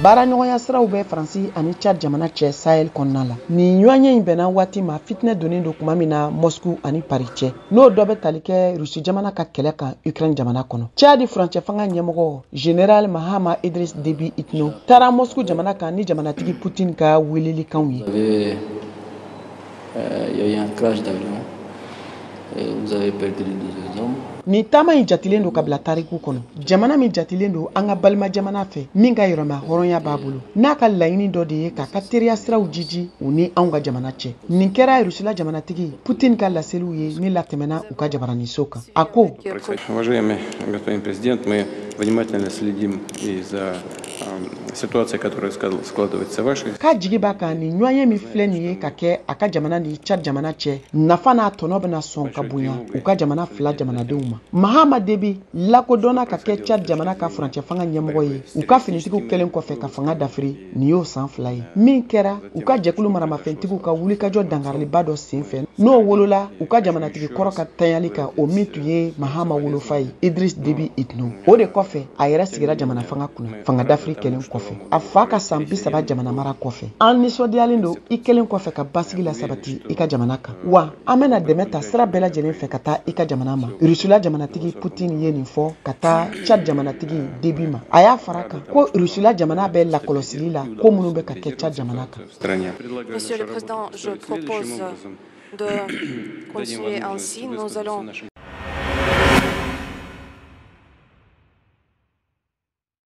Baaraɲɔgɔnya siraw bɛ Faransi ani Tchad jamana cɛ Sahel kɔnɔna la. Nin ɲɔgɔnye in bɛnna waati ma fitinɛ donnen don tuma min na Moscou ani Paris cɛ, n'o dɔ bɛ tali kɛ Rusi jamana ka kɛlɛ kan Ukraine jamana kɔnɔ. Tchad furancɛ fanga ɲɛmɔgɔ Général Mahama Idriss Déby Itno taara Moscou jamana kan ni jamanatigi Putin ka welelikanw ye. Il y a eu un crash d'avion et vous avez perdu deux hommes. Nin taama in jatilen don ka bila tariku kɔnɔ, jamana min jatilen don an ka balima jamana fɛ, min ka yɛrɛma hɔrɔnya b'a bolo, n'a ka laɲini dɔ de ye k'a ka teriya siraw jiji u ni anw ka jamana cɛ. Nin kɛra Rusila jamanatigi Putin ka laseliw ye min latɛmɛna u ka jabaraniso kan. A ko: Уважаемый господин президент, мы внимательно следим и за ситуацией, которая складывается в вашей K'a jigi b'a kan, nin ɲɔgɔnye min filɛ nin ye ka kɛ a ka jamana ni Tchad jamana cɛ, nafa n'a tɔnɔ bɛna sɔn ka bonya u ka jamana fila jamanadenw ma. Mahama Debi lakodɔnna ka kɛ Tchad jamana ka furancɛ fanga ɲɛmɔgɔ ye u ka finitigiw kɛlen kɔfɛ ka fanga dafiri. Nin y'o san 2 ye min kɛra u ka jɛkulu maramafɛntigiw ka wulikajɔ dankariliba dɔ sen fɛ, n'o wolola u ka jamanatigi kɔrɔ ka tanyali kan, o min tun ye Mahama wolofa ye, Idris Debi Itno. O de kɔfɛ, a yɛrɛ sigira jamana fanga kunna fanga dafiri kɛlen kɔfɛ a fa ka san 30 jamana mara kɔfɛ. An nisɔndiyalen don i kɛlen kɔfɛ ka basigi la sabati i ka jamana kan, wa an bɛna dɛmɛ ta sira bɛɛ lajɛlen fɛ ka taa i ka jamana ma. Rusila jamanatigi Putin ye nin fɔ ka taa Tchad jamanatigi Debi ma. A y'a fara kan ko Rusila jamana bɛ lakɔlɔsili la ko minnu bɛ ka kɛ Tchad jamana kan. Стране. Monsieur le Président, je propose de continuer ainsi. Nous allons